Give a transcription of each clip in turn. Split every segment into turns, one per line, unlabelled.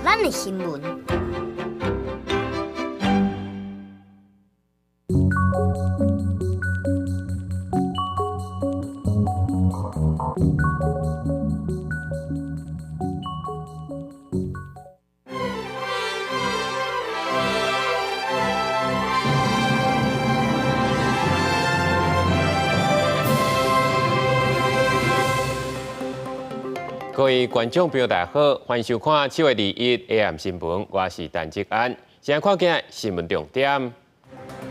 咱的新聞。
各位觀眾朋友，大家好，歡迎收看7月21 AM 新聞，我是陳志安。先來看今新聞重點。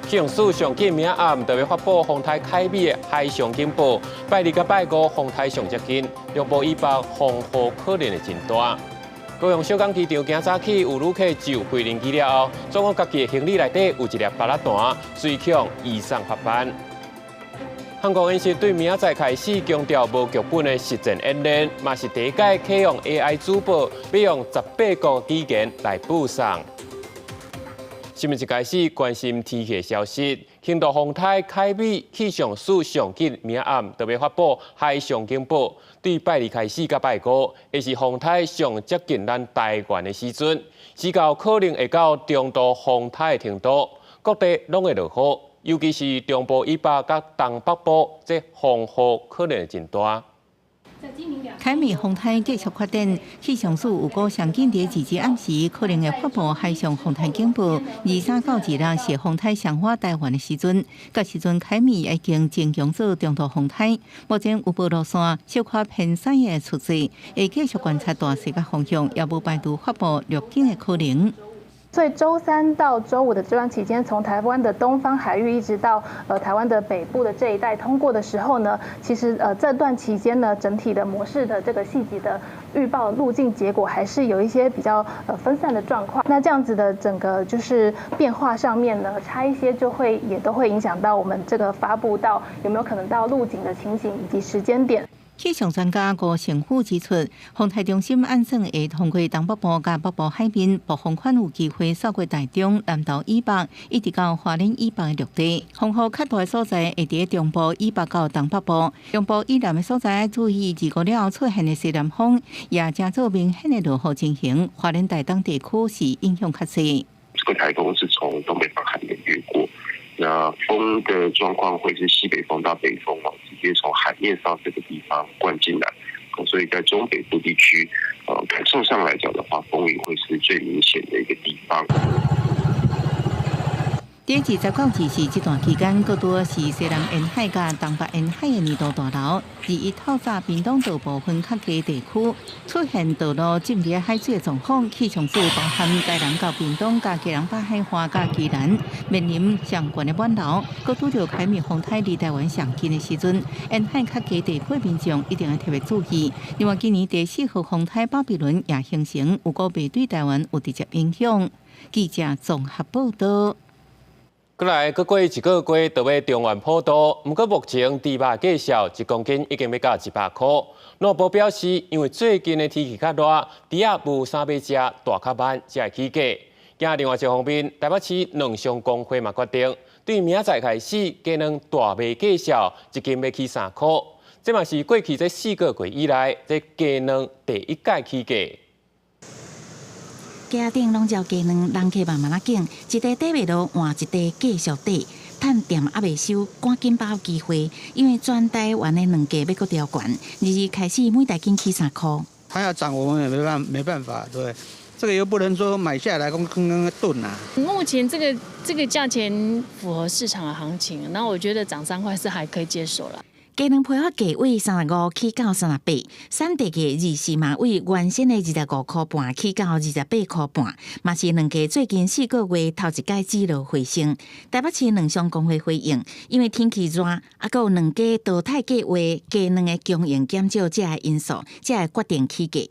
氣象署上緊明暗就欲發布風颱凱米的海上警報，拜二佮拜五風颱上接近，中部以北風雨可能會真大。高雄小港機場今早起有旅客就飛行機了後，總講家己的行李內底有一粒芭樂彈，隨強移送法辦。韓國演習對明仔載開始強調無劇本的實戰演練，嘛是第一屆啟用 AI 主播，欲用18國語言來播送。新聞一開始關心天氣消息，輕度風颱凱米氣象署上緊明暗就欲發布海上警報，對拜二開始佮拜五，會是風颱上接近咱台灣的時陣，時到可能會到中度風颱的程度，各地攏會落雨。尤其是中部以北佮東北部，這風雨可能會真大。
凱米風颱繼續發展，氣象署預估上緊佇二二暗時可能會發布海上風颱警報。23到26是風颱上倚台灣的時陣，到時陣凱米已經增強做中度風颱。目前預報路線小可偏西的趨勢，會繼續觀察大勢佮方向，也無排除發布預警的可能。
所以週三到週五的這段期間，從台灣的東方海域一直到台灣的北部的這一帶通過的時候呢，其實這段期間呢，整體的模式的這個細節的預報路徑結果還是有一些比較分散的狀況。那這樣子的整個就是變化上面呢，差一些就會也都會影響到我們這個發布到有沒有可能到路徑的情形以及時間點。
氣象專家吳勝富指出，風颱中心按算會通過東北部佮北部海面，暴風圈有機會掃過台中、南投以北，一直到花蓮以北的陸地。風雨較大的所在會佇中部以北到東北部，中部以南的所在注意二五了後出現的西南風，也誠做明顯的落雨情形。花蓮台東地區是影響較細。
這個颱風是從東北方海面越過，那風的狀況會是西北風到北風哦，直接從海面上這個地方灌進來，所以在中北部地區，感受上來講的話，風雨會是最明顯的一個地方。
佇20到24這段期間，閣拄是西南沿海佮東北沿海的年度大流。21透早，屏東大部分較低地區出現道路浸入海水的狀況，氣象署包含台南到屏東、佮基隆北海岸、佮宜蘭，面臨上懸的滿流。閣拄著凱米風颱離台灣上近的時陣，沿海較低地區民眾一定要特別注意。另外，今年第四號風颱巴比倫也形成，預估袂對台灣有直接影響。記者綜合報道。
過來，閣過一個月就欲中元普渡，毋過目前豬肉價數一公斤已經欲到100箍。農部表示，因為最近的天氣較熱，豬仔無啥欲食，大較慢才會起價。今另外一方面，台北市卵商公會嘛決定，對明仔載開始，雞卵大賣價數一斤欲起3箍。這嘛是過去這4個月以來，這雞卵第一擺起價。
街仔頂攏嚼雞卵，人客慢慢仔揀，一塊底袂落，換一塊繼續底。趁店猶未收，趕緊把握機會，因為全台灣的卵價欲閣調懸，22開始每大斤起3箍。
它要漲，我們也沒辦法，對。這個又不能說買下來講剛剛燉啊。
目前這個價錢符合市場的行情，那我覺得漲3塊是還可以接受啦。
雞卵批發價位35起到38，產地價24嘛為原先的25箍半起到28箍半，嘛是卵價最近4個月頭一擺止落回升。台北市卵商公會回應，因為天氣熱，啊，閣有卵雞淘汰計劃、雞卵的供應減少這個因素，才會決定起價。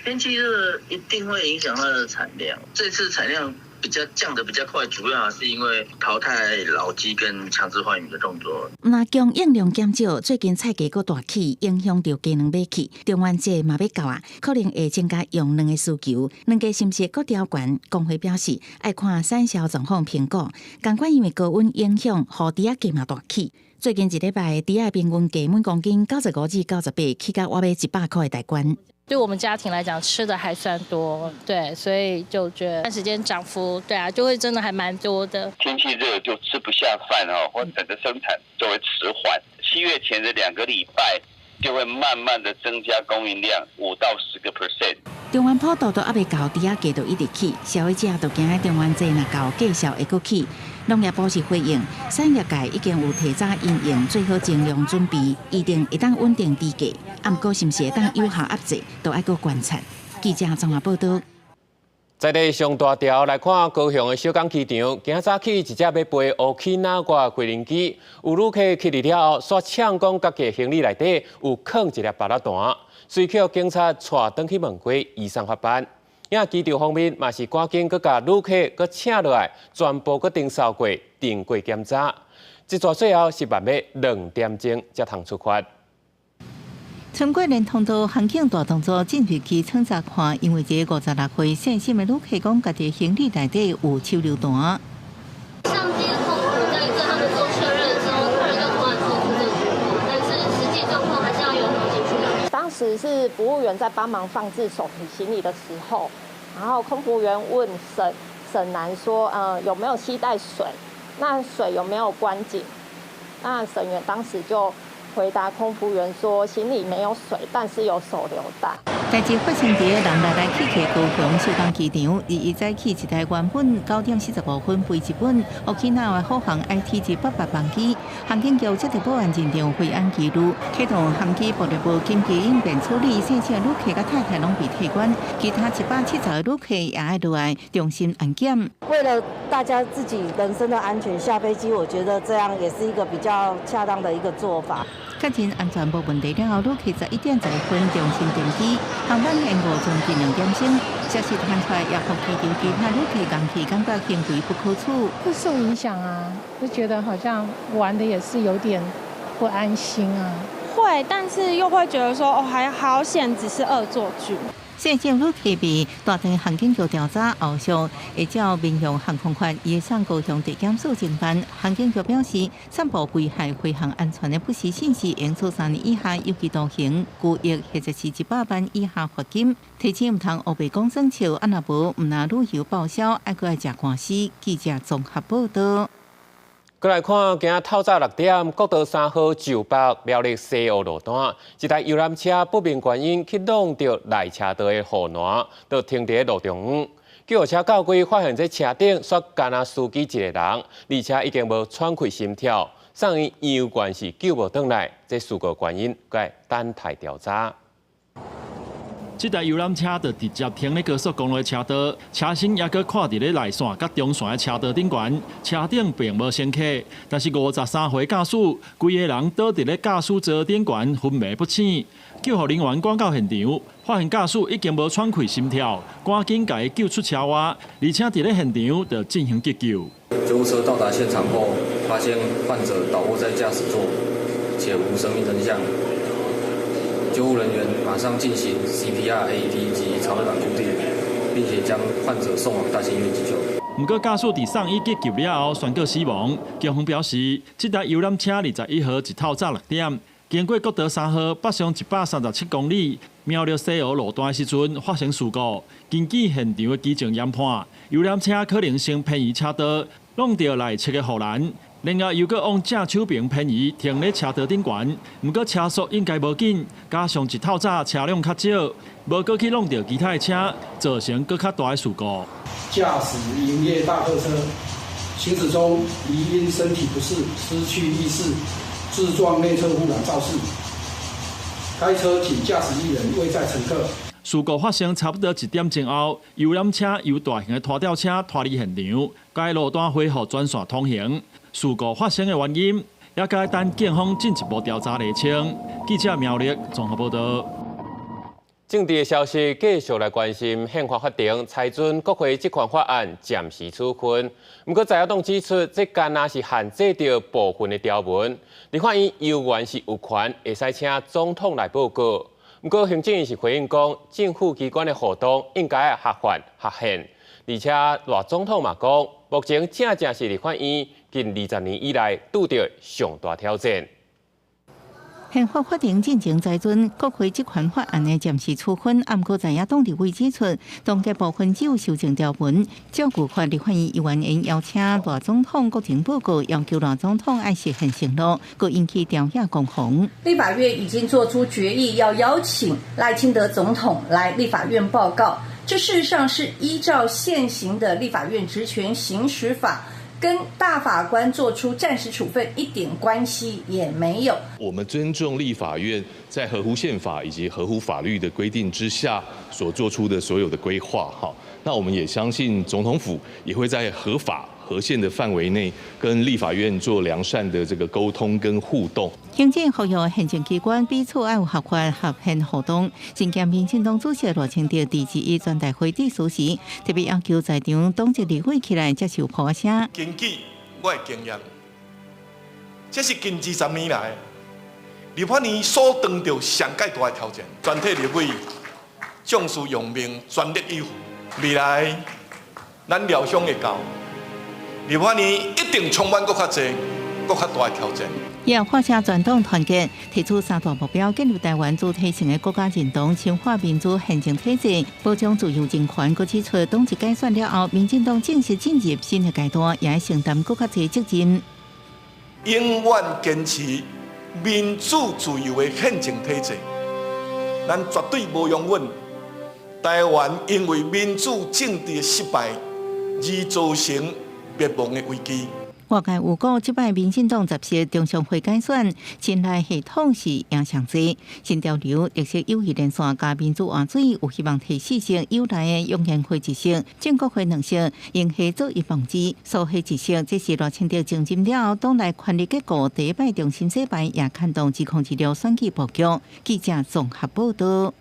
天氣熱一定會影響它的產量，這次產量比較降得比較快，主要是因為淘汰老雞跟強制換羽的動作。
若供應量減少，最近菜價閣大起，影響著雞卵買氣。中元節嘛欲到啊，可能會增加用卵的需求。卵價是毋是會閣調懸？公會表示愛看產銷狀況評估。仝款因為高溫影響，予豬仔價嘛大起。最近一禮拜，豬仔平均價每公斤95至98，起到倚欲100箍的大關。
對我們家庭來講，吃的還算多，對，所以就覺得段時間漲幅，對啊，就會真的還蠻多的。
天氣熱就吃不下飯哦，或整個生產就會遲緩。7月前的2個禮拜就會慢慢的增加供應量5到10個 percent。
中元普渡都猶未到，豬仔價就一直起，消費者就驚中元節若到，價數會閣起。農業部是回應，產業界已經有提早因應做好增量準備，預定會當穩定豬價，啊，毋過是毋是會當有效壓制，都愛閣觀察。記者綜合報道。
在咧上大條來看高雄的小港機場，今早起一隻欲飛 Okinawa 飛行機，有旅客起佇了後，煞嗆講家己行李內底有囥一粒芭樂彈，隨予警察帶轉去問過，移送法辦。遐機場方面嘛是趕緊閣共旅客閣請落來，全部閣登掃過、定過檢查。這逝最後是慢欲2點鐘才通出發。
穿過連通道航警大動作進入機艙查看，因為這個56歲姓沈的旅客講，家己行李內底有手榴彈。
上機的空服在跟他們做確認的時候，客人就突然說出這句話，但是實際狀況還是要由航警去。
當時是服務員在幫忙放置手提行李的時候，然後空服員問沈沈男說：“有沒有攜帶水？那水有沒有關緊？”那沈員當時就回答空服員說：行李沒有水，但是有手榴彈。
代誌發生佇人來來去去高雄小港機場，21早起一台原本9點45分飛日本 Okinawa 虎航 IT 188班機，航警局接到報案認定飛安記錄，啟動航機暴力部緊急應變處理，姓沈旅客佮太太攏被退關，其他170個旅客也愛落來重新安檢。
為了大家自己人身的安全，下飛機，我覺得這樣也是一個比較恰當的一個做法。
確認安全無問題了後，旅客11點11分重新登機，航班延誤將近2點鐘。消息傳出來，也予機場其他旅客共起感覺行為不可取。
會受影響啊，就覺得好像玩的也是有點不安心啊。
會，但是又會覺得說，哦，還好險，只是惡作劇。
姓沈旅客被帶轉航警局調查，後續會照民用航空法移送高雄地檢署偵辦。航警局表示，散布危害飛行安全的不實信息，應處3年以下有期徒刑、拘役或者是100萬以下罰金。提醒毋通烏白講耍笑，啊若無毋但旅遊報銷，還閣愛食官司。記者綜合報道。
閣來看，今仔透早6點，國道3號石北苗栗西湖路段，一台遊覽車不明原因去挵著內車道的護欄，就停佇路中央。救護車到櫃發現這車頂煞干焦司機一个人，而且已經無喘氣心跳，送醫猶原是救無轉來，這事故原因閣等待調查。
這台遊覽車就直接停咧高速公路的車道，車身猶閣跨佇咧內線佮中線的車道頂懸，車頂並無乘客，但是53歲駕駛，規个人倒佇咧駕駛座頂懸昏迷不醒。救護人員趕到現場，發現駕駛已經無喘氣心跳，趕緊共伊救出車外，而且佇咧現場就進行急救。
救護車到達現場後，發現患者倒臥在駕駛座，且無生命徵象。救護人員馬上進行 CPR、AED 及長血管固定，並且將患者送往大興醫院急救。
毋過駕駛佇送醫急救了後宣告死亡。警方表示，這台遊覽車21號一透早6點，經過國道3號北上137公里，苗栗西湖路段的時陣發生事故。根據現場的跡證研判，遊覽車可能先偏移車道，挵著內側的護欄。然後又閣往正手爿偏移，停咧車道頂懸。毋過車速應該無緊，加上一透早車輛較少，無閣去挵著其他的車，造成閣較大的事故。
駕駛營業大客車行駛中，疑因身體不適失去意識，自撞內側護欄肇事。該車僅駕駛一人，未載乘客。
事故發生差不多1點鐘後，遊覽車由大型的拖吊車拖離現場，該路段恢復全線通行。事故發生的原因，猶閣等警方進一步調查釐清。記者苗栗綜合報道。
政治的消息繼續來關心，憲法法庭裁准國會職權法案暫時處分。毋過在野黨指出，這敢若是限制著部分的條文。立法院猶原是有權會使請總統來報告。毋過行政院是回應講，政府機關的活動應該合法合憲。而且賴總統嘛講，目前正正是立法院近20年以來拄著上大挑戰。
憲法法庭進前裁准國會職權法案的暫時處分，毋過在野黨立委指出，凍結部分只有修正條文。照舊法立法院議員邀請賴總統國情報告，要求賴總統愛實現承諾，閣引起朝野攻防。
立法院已經作出決議，要邀請賴清德總統來立法院報告。這事實上是依照現行的立法院職權行使法，跟大法官做出暫時處分一點關係也沒有。
我們尊重立法院在合乎憲法以及合乎法律的規定之下所做出的所有的規劃，哈。那我們也相信總統府也會在合法合憲的範圍內跟立法院做良善的這個溝通跟互動。
行政呼籲行政機關彼此愛有合法合憲互動。身兼民進黨主席賴清德佇21全代會致辭時，特別要求在場黨籍立委起來接受破聲。
根據我的經驗，這是近20年來立法院所當著上蓋大的挑戰。全體立委壯士用命，全力以赴。未來咱料想會到，立法院一定充滿閣較濟、閣較大的挑戰。
也發聲全黨團結，提出三大目標：建立台灣主體性的國家認同、深化民主憲政體制、保障自由人權。閣指出，黨籍改選了後，民進黨正式進入新的階段，也會承擔閣較濟責任。
永遠堅持民主自由的憲政體制，咱絕對無容忍台灣因為民主政治的失敗而造成滅亡的危機。
外界有講，這擺民進黨十席中常會改選，親賴系統是贏上濟，新潮流、綠色友誼連線佮民主換水有希望提四席，友來的湧現會一席，正國會兩席，用合作一房子，蘇系一席，這是賴清德上任了後，黨內權力結構第一擺重新洗牌，也牽動2026選舉布局。記者綜合報道。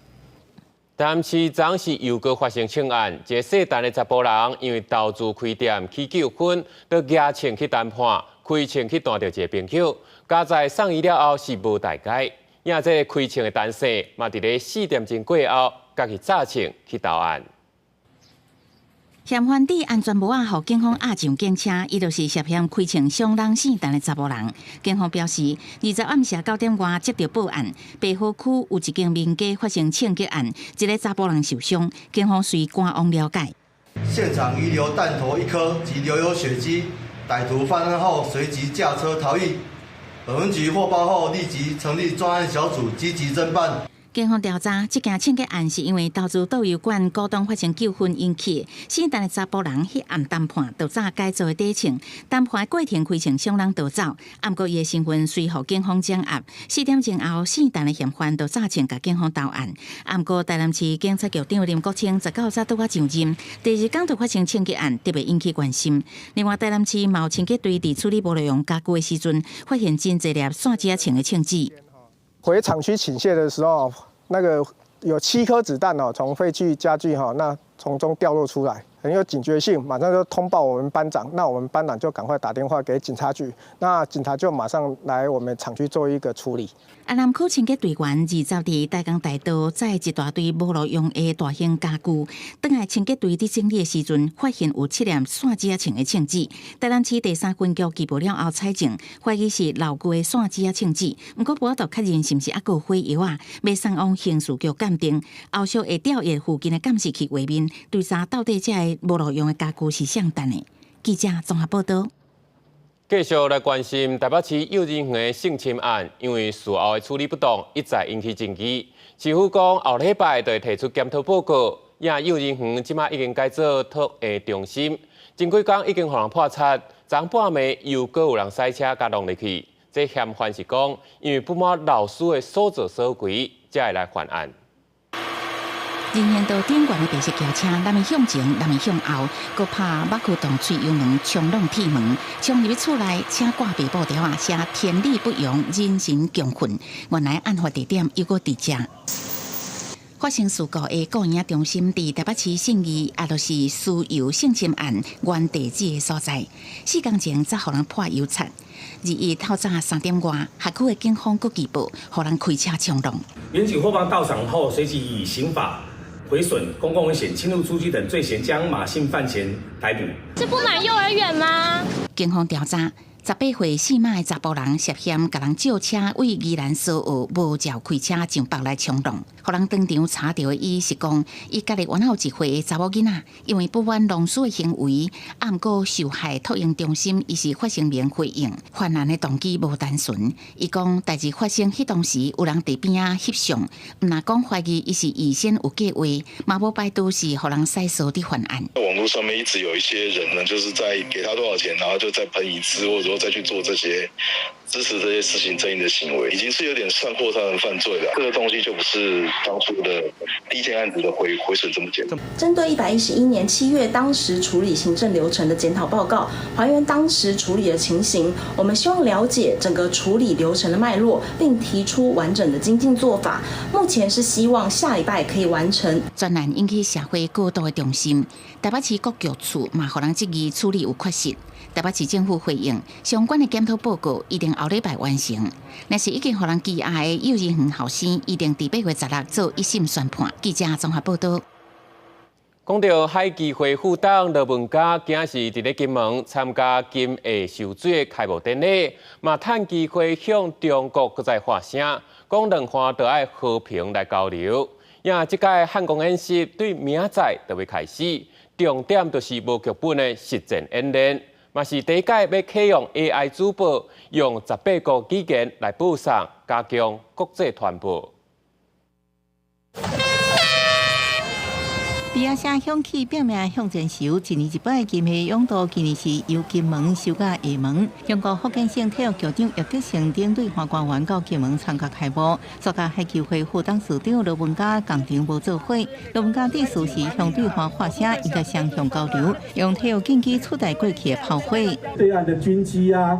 台南市昨是又閣發生槍案，一個姓陳的查埔人因為投資開店起糾紛，就舉槍去談判，開槍去彈著一個朋友，佳哉送醫了後是無代誌。也這個開槍的陳姓嘛，佇咧4點鐘過後，家己詐槍去投案。
嫌犯戴安全帽仔，予警方押上警車，伊就是涉嫌開槍傷人姓陳的查埔人。警方表示，20暗時9點外接到報案，白河區有一間民家發生槍擊案，一个查埔人受傷，警方隨趕往了解。
現場遺留彈頭一顆及留有血跡，歹徒犯案後隨即駕車逃逸。本分局獲報後立即成立專案小組，積極偵辦。
警方調查，這件槍擊案是因為投資導遊館股東發生糾紛引起。姓陳的查埔人彼暗談判，就早改造的底槍，談判過程開槍傷人逃走。毋過伊的身份隨予警方掌握。4點鐘後，姓陳的嫌犯就詐槍共警方投案。毋過台南市警察局長林國清19才拄仔上任，第二工就發生槍擊案，特別引起關心。另外，台南市嘛有清潔隊佇處理無路用家具的時陣，發現真濟粒線子仔槍的槍子。
回廠區傾卸的時候，那個有7顆子彈哦，從廢棄家具哈，那從中掉落出來，很有警覺性，馬上就通報我們班長，那我們班長就趕快打電話給警察局，那警察就馬上來我們廠區做一個處理。
阿南區清潔隊員20佇大江大道載一大堆無路用的大型家具，轉來清潔隊佇整理的時陣，發現有7粒線子仔槍的槍子。台南市第三分局緝捕了後採證，懷疑是老舊的線子仔槍子，毋過無法度確認是毋是猶閣有火藥仔，欲送往刑事局鑑定。後續會調閱附近的監視器畫面，追查到底這个無路用的家具是誰彈的。記者綜合報道。
繼續來關心台北市幼兒園的性侵案，因為事後的處理不當，一再引起爭議。市府講後禮拜就會提出檢討報告。也幼兒園這馬已經改做托嬰中心，前幾工已經予人破賊，昨半暝又閣有人駛車共弄入去。這嫌犯是講，因為不滿老師的所作所為，才會來犯案。
人行道頂懸的白色轎車，若欲向前，若欲向後，閣拍目窟洞吹油門，衝挵鐵門，衝入去厝內，車掛白布條仔，寫天理不容，人神共憤。原來案發地點猶閣佇遮。發生事故的顧嬰中心，佇台北市信義，也就是私幼性侵案原地址的所在。4工前才予人潑油漆。21透早3點外，轄區的警方閣拒報，予人開車衝撞。
員警獲報到場後，隨即以刑法毀損公共危險、侵入住居等罪嫌，將馬姓犯嫌逮捕。
是不滿幼兒園嗎？
警方調查， 18歲姓馬的查埔人涉嫌共人借車為宜蘭蘇澳無照開車上北來衝浪，予人當場查著的伊是講，伊家己原有1歲的查某囡仔，因為不滿農師的行為，毋過受害托嬰中心伊是發聲明回應，犯案的動機無單純。伊講代誌發生彼當時有人佇邊仔翕相，毋但講懷疑伊是預先有計劃，嘛無排除是予人使唆佇犯案。
網絡上面一直有一些人呢，就是在給他多少錢，然後就再噴一次，或者說再去做這些支持這些事情正義的行為，已經是有點煽惑他人犯罪了。這個東西就不是當初的第一件案子的毀損這麼簡單。
針對111年7月當時處理行政流程的檢討報告，還原當時處理的情形，我們希望了解整個處理流程的脈絡，並提出完整的精進做法。目前是希望下禮拜可以完成。
專案引起社會高度的重視，台北市各局處嘛，予人質疑處理有缺失。台北市政府回應，相關的檢討報告一定後禮拜完成。若是已經予人羈押的幼兒園學生，一定佇8月16做一審宣判。記者綜合報道。
講到海基會副董羅文嘉，今仔是佇咧金門參加金藝秀水的開幕典禮，嘛趁機會向中國閣再發聲，講兩岸著愛和平來交流。也這屆漢光演習對明仔載就欲開始，重點就是無劇本的實戰演練，嘛是第一屆欲啟用 AI 主播，用18國語言來播送，加強國際傳播。
埤仔聲響起，拼命向前游。一年一擺金溪泳渡，今年是由金門游到廈門。中國福建省體育局長葉德成等對岸官員到金門參加開幕。參加海基會副董事長羅文嘉仝場無做伙。羅文嘉致辭時向對岸發聲，應該雙向交流，用體育競技取代過去的炮火。
對岸的軍機啊、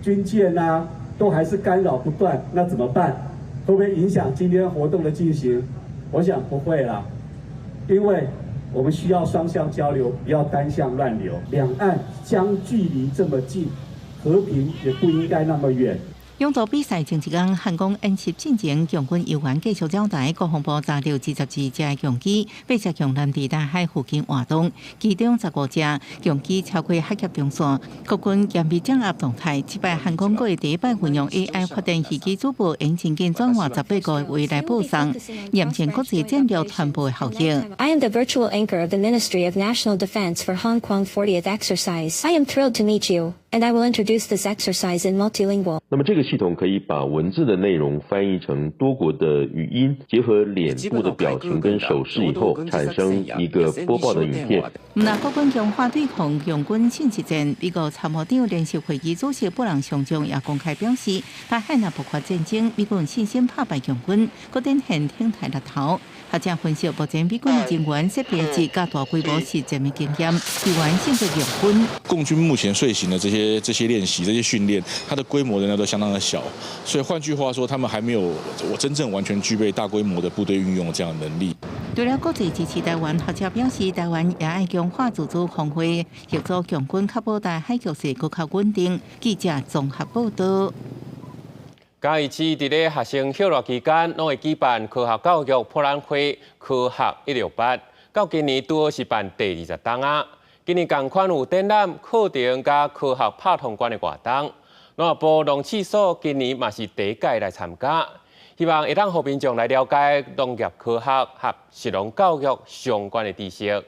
軍艦啊，都還是干擾不斷，那怎麼辦？會不會影響今天活動的進行？我想不會啦，因為我們需要雙向交流，不要單向亂流。兩岸相距離這麼近，和平也不應該那麼遠。
泳渡比賽前一工，漢光演習進前，共軍猶原繼續擾台，國防部查著22隻共機，八隻共艦佇台海附近活動，其中15隻共機超過海峽中線。國軍嚴密掌握動態，這擺漢光閣會第一擺運用 AI 發電飛機主播，用情景轉換18個話來播送，驗證國際戰略傳播的效應。
I am the virtual anchor of the Ministry of National Defense for Han Kuang 40th exercise. I am thrilled to meet you, and I will introduce this exercise in multilingual.
那麼這個系統可以把文字的內容翻譯成多國的語音，結合臉部的表情跟手勢以後，產生一個播報的影片。
毋但國軍強化對抗共軍信息戰，美國參謀長聯席會議主席布朗上將也公開表示，台海若爆發戰爭，美軍信心拍敗共軍，閣展現挺台力頭。學者分析，目前美軍的人員設備及較大規模實戰的經驗，猶原勝過共軍。
共軍目前遂行的這些練習、這些訓練，它的規模仍然都相當的小，所以換句話說，他們還沒有我真正完全具備大規模的部隊運用這樣的能力。
除了國際支持台灣，學者表示，台灣也愛強化自主防衛，協助共軍確保台海局勢閣較穩定。記者綜合報道。
嘉義市佇咧學生歇熱期間，攏會舉辦科學教育博覽會，科學168，到今年拄好是辦第20冬啊。今年仝款有展覽、課程佮科學拍通關的活動。農業部農試所今年嘛是第一屆來參加，希望會當予民眾來了解農業科學和食農教育相關的知識。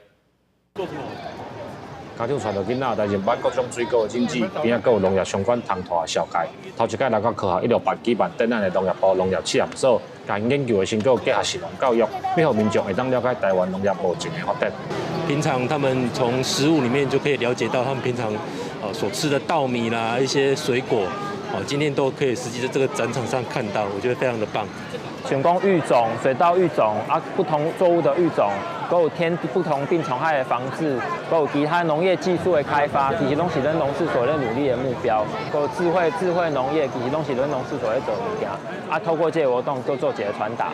家長帶著囡仔來認捌各種水果的種子，邊仔閣有農業相關通圖的紹介。頭一屆來到科學168舉辦展覽的農業部農業試驗所，共研究的成果結合食農教育，欲予民眾會當了解台灣農業目前的發展。
平常他們從食物裡面就可以了解到他們平常所吃的稻米啦，一些水果，哦，今天都可以實際在這個展場上看到，我覺得非常的棒。
像講育種、水稻育種啊，不同作物的育種，閣有天不同病蟲害的防治，閣有其他農業技術的開發，其實攏是咱農試所咧努力的目標。閣有智慧農業，其實攏是咱農試所咧做物件。啊，透過這個活動，閣做一個傳達。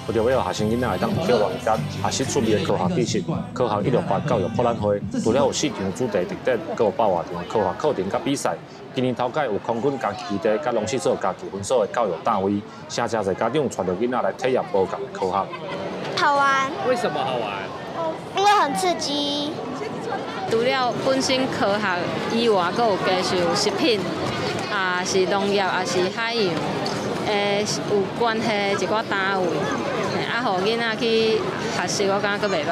為著欲予學生囡仔會當歇熱期間學習趣味的科學知識，科學168教育博覽會，除了有四場主題特展，閣有百外場科學課程佮比賽。今年頭擺有空軍家基地、佮農試所、家己分所的教育單位，誠濟家長帶著囡仔來體驗無仝的科學。
好玩。
為什麼好玩？
因為很刺激。
除了本身科學以外，閣有加上食品，
啊是農業，抑是海洋的有關係一寡單位，啊，予囡仔去學習，我感覺閣袂䆀。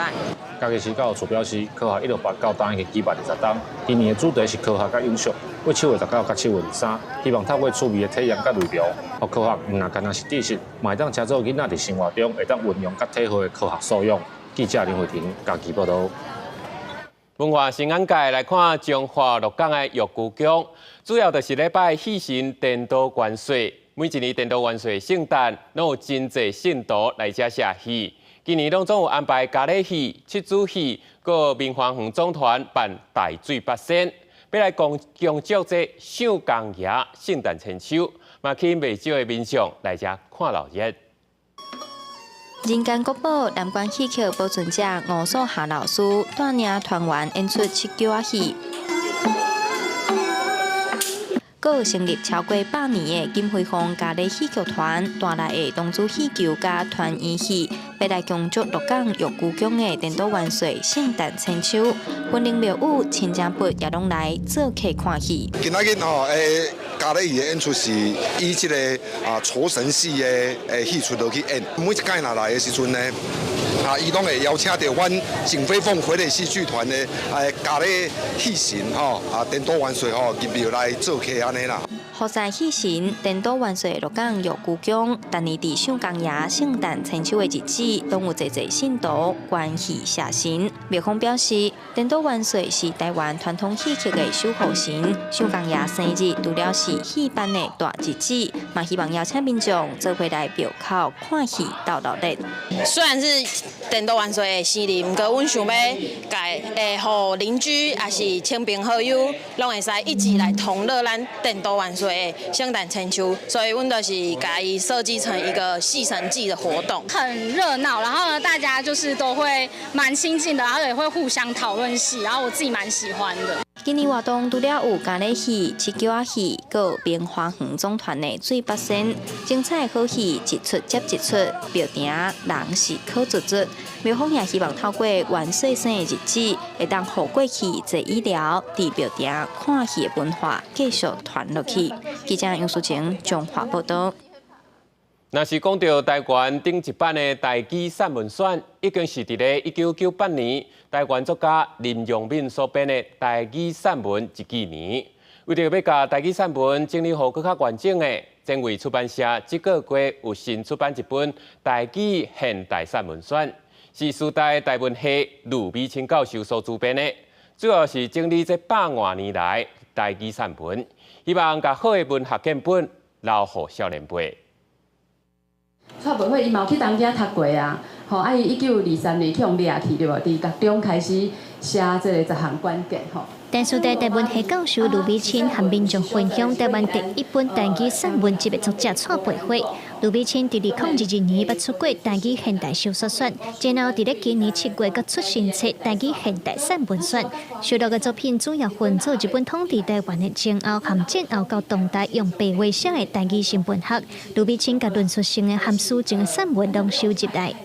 嘉義市教育處表示，科學168到今已經舉辦20冬，今年的主題是科學佮永續，對7月19到7月23，希望透過趣味的體驗佮內容，予科學毋但干焦是知識，嘛會當成做囡仔佇生活中會當運用佮體會的科學素養。記者林慧婷嘉義報導。
文化新眼界來看，彰化鹿港的玉姑宮，主要就是咧拜戲神顛倒元帥。每一年顛倒元帥聖誕，攏有真濟信徒來遮賒戲。今年攏總有安排咖喱戲、七主戲，閣明華園總團辦大水八仙，欲來共慶祝這相公爺聖誕千秋，嘛吸引袂少的民眾來遮看鬧熱。
人間國寶南管戲曲保存者吳素霞老師帶領團員演出七橋仔戲，閣有成立超過100年的錦輝鳳咖喱戲劇團帶來的童子戲球佮團圓戲，欲來慶祝鹿港玉姑宮的顛倒元帥聖誕千秋，雲林廟宇親情筆也攏來做客看戲。
今仔日吼，咖喱戲的演出是以這個啊酬神戲的戲出落去演。每一屆若來的時陣呢，啊，伊攏會邀請著阮錦飛鳳傀儡戲劇團的咖喱戲神吼，啊顛倒元帥吼入廟來做客按呢啦。
予賽戲神顛倒元帥鹿港玉姑宮，逐年佇相公爺聖誕千秋的日子，攏有濟濟信徒觀戲謝神。廟方表示，顛倒元帥是台灣傳統戲曲的守護神，相公爺生日除了是戲班的大日子，嘛希望邀請民眾做伙來廟口看戲鬥鬧熱。
雖然是顛倒元帥的生日，毋過阮想欲共予鄰居抑是親朋好友，攏會使一起來同樂咱顛倒元帥的聖誕千秋，所以阮就是共伊設計成一個戲神祭的活動，
很熱鬧。然後呢，大家就是都會蠻親近的，然後也會互相討論戲，然後我自己蠻喜歡的。
今年活動除了有咖喱戲、七橋仔戲，閣有明華園總團的水八仙，精彩好戲一出接一出，廟埕人是可足足。廟方也希望透過元帥生的日子，會當予過去坐椅寮佇廟埕看戲的文化繼續傳落去。記者楊淑晴彰化報導。
若是講著台灣頂一版的台語散文選，已經是佇咧1998年台灣作家林榮敏所編的台語散文一紀年。為著欲共台語散文整理予閣較完整的，前衛出版社這個月有新出版一本台語現代散文選，是師大台文系呂美清教授所主編的，主要是整理這百外年來台語散文，希望共好的文學建本留予少年輩。
蔡培慧伊嘛有去東京讀過啊，吼啊伊1923年去予掠去對無？佇高中開始寫這個十項管見吼。
台師大台文系教授呂美清和民眾分享台灣第一本台語散文集的作者蔡培慧。呂美清佇2022年捌出過台語現代小說選，然後佇咧今年7月閣出新冊台語現代散文選。收錄的作品主要分做日本統治台灣的前後和戰後到當代用白話寫的台語新文學。呂美清共論述性的和抒情的散文攏收入來。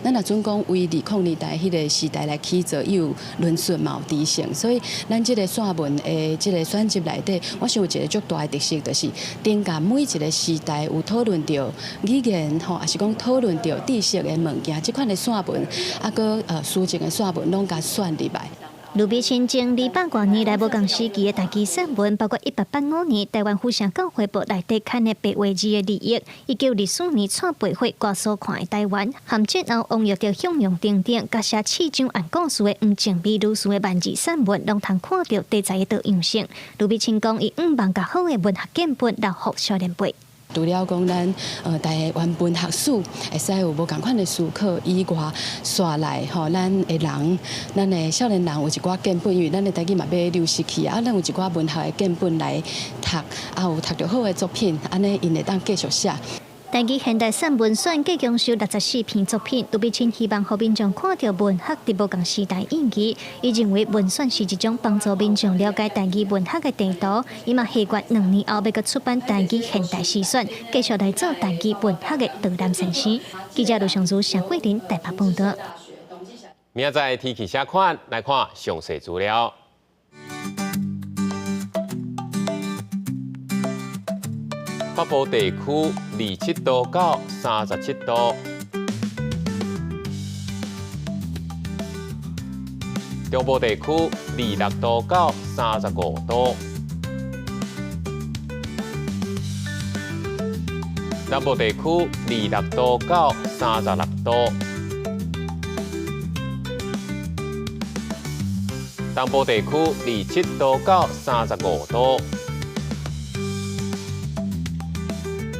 咱若準講為20年代彼個時代來起做，伊有論述嘛有知性，所以咱這個散文的這個選集內底，我想有一個足大的特色，就是頂共每一個時代有討論著語言吼，抑是講討論著知識的物件，這款的散文，啊閣抒情的散文，攏共選入來。
呂美清整理百外年來無仝時期的台語散文，包括1885年台灣府城教會報內底刊的白話字的字譯，1924年蔡培慧歌所看的台灣，含戰後王育竹向陽等等，佮寫市長案故事的黃靜美女士的萬字散文，攏通看著題材的多樣性。呂美清講，伊向望共好的文學建本留予少年輩。
除了講咱台灣文學史會使有無仝款的思考以外，紲來吼咱的人，咱的少年人有一寡建本，因為咱的台語嘛欲流失去啊，咱有一寡文學的建本來讀，啊有讀著好的作品，按呢𪜶會當繼續寫。
台語現代散文選計共收64篇作品，呂美清希望予民眾看著文學佇無仝時代意義。伊認為文選是一種幫助民眾了解台語文學的地圖。伊嘛下決2年後欲閣出版台語現代詩選，繼續來做台語文學的導覽先生。記者盧尚如、謝慧玲台北報導。
明仔載天氣啥款？來看詳細資料。北部地區27度到37度，中部地區26度到35度，南部地區26度到36度，東部地區27度到35度。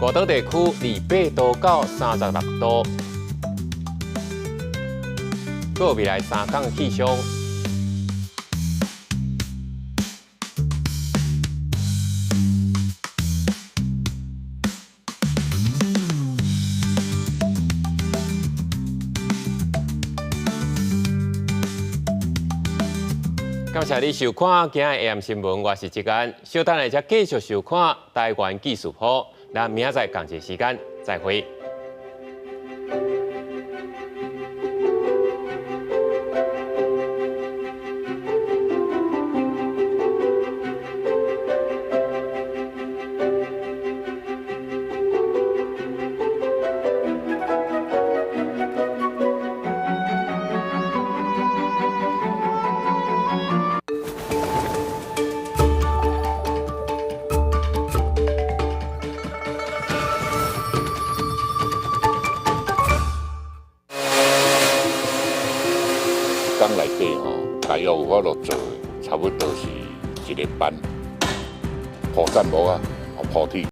外島地區28度到36度，閣有未來3工氣象。感謝你收看今日 AM 新聞，我是志安，稍等下才繼續收看台灣技術鋪。咱明仔載仝一時間再會。
工內底吼，大約有法度做的，差不多是一個班鋪棧膜啊，鋪鐵。